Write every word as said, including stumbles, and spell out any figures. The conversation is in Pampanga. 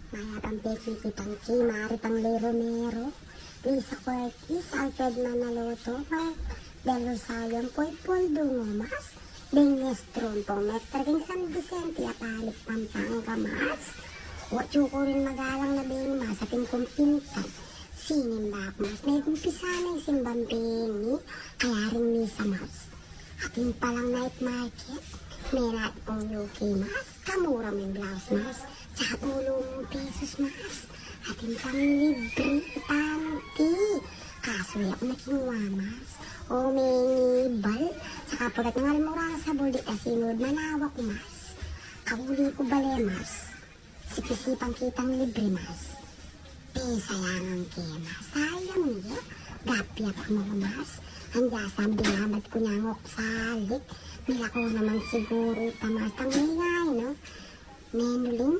Mayap pang pekikitang ki Maritang Ley Romero, Lisa Cortez, Alfred Manaloto, Mark Del Rosario, Poy Paul Dungo, Mars, Deng Nestron, Pong Mestre, Deng San Vicente, Apalik, Pampanga, Mars. O, tsukurin magalang na beng Mars, atin kung pintan. Sinimba ku Mars, megumpisa na ing simbang bengi, kaya ring misa Mars. Atin palang night market, menat kung U K Mars, kamura mung blouse Mars, tsaka tulung pesos Mars. Atin pang libre panty, kasu e ku na kingwa Mars. O mengibal, tsaka pagkat nang almura sa bul di kasi ngud manawa ku Mars. Kauli ku bale Mars. Sipisipan kitang libre Mars. Te, sayangan ke Mars. Sayang ya. Gapya pa mu Mars. Anda sa binabad ku niyang oksalik. Milako naman siguru ta Mars. Tang ingay, no? Menuling,